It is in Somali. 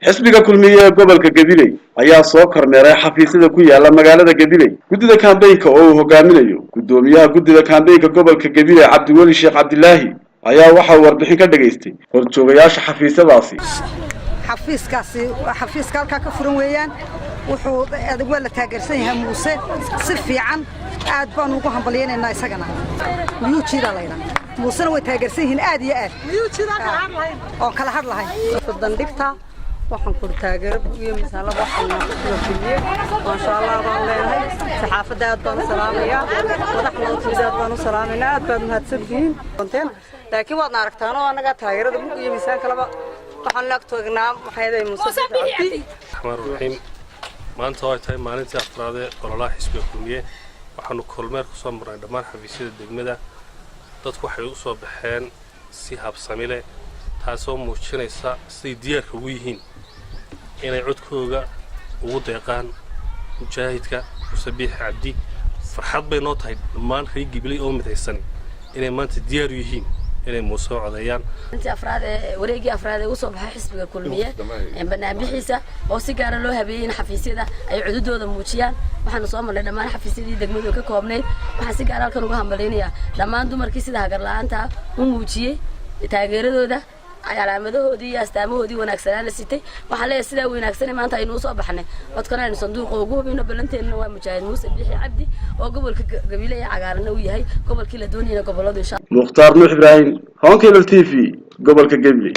Xisbiga Kulmiye ee gobolka Gabiley ayaa soo kormeeray xafiisyada ku yaala magaalada Gabiley. Guddida kambeynka oo uu hogaaminayo guddoomiyaha guddida kambeynka gobolka Gabiley, Cabdiweli Sheekh Cabdilaahi, ayaa waxaa warbixin ka dhagaystay horjoogayaasha xafiisyadaasi. Xafiiskaasi waa xafiiska halkaa ka furan weeyaan. Wuxuu adag waa la taageersan yahay Muuse si fiican. Aad baanu ugu hambalyaynaynaa isagana. Miyuu jiidaa laydhaa? Muusena way taageersan yihiin aad iyo aad oon kala hadh lahayn. Dandhigta waxaan kuri taageero iyo misaalada waxaan geliyey, maasha Allah baan leenahay. Saxaafadda aad baan u salaamayaa, madaxda timid aad baan u salaamaynaa. Aad baad mahadsantihiin, laakiin waadna aragtaan oo annagaa taageerada mug iyo miisaan kaleba waxaan la agtoognaa. Maxay Muuse Cabdi. Raxmaan raxiim. Maanta oo ay tahay maalintii afraad ee ololaha xisbiga Kulmiye, waxaanu kormeer ku soo marnay dhammaan xafiisyada degmada. Dadku waxay u soo baxeen si habsami leh, taasoo muujinaysa siday diyaarka ugu yihiin inay codkooga ugu deeqaan mujaahidka Muuse Biixi Cabdi. Farxad bay noo tahay dhammaan reer Gibiley oo midaysan inay maanta diyaar u yihiin inay Muuse u codeeyaan. Intii afraad ee wareegii afraad ee usoo baxay xisbiga Kulmiye banaanbixiisa oo si gaara loo habeeyey in xafiisyada ay cududooda muujiyaan, waxaanu soo marnay dhammaan xafiisyadii degmadu ka koobnayd. Waxaan si gaara halkan uga hambalyaynayaa dhammaan dumarkii sida hagar la-aanta u muujiyey taageeradooda, calaamadahoodii iyo astaamahoodii wanaagsanaa la sitay. Waxaan leeyahay, sidaa wanaagsan maanta aynu usoo baxnay, codkana aynu sanduuqa ugu hubino. Ballanteenna waa mujaahid Muuse Biixi Cabdi oo gobolka Gabiley ee cagaarana uu yahay gobolkii la doonayna goboladu insha Mukhtaar Nuux Ibraahim, Horn Cable TV, gobolka Gabiley.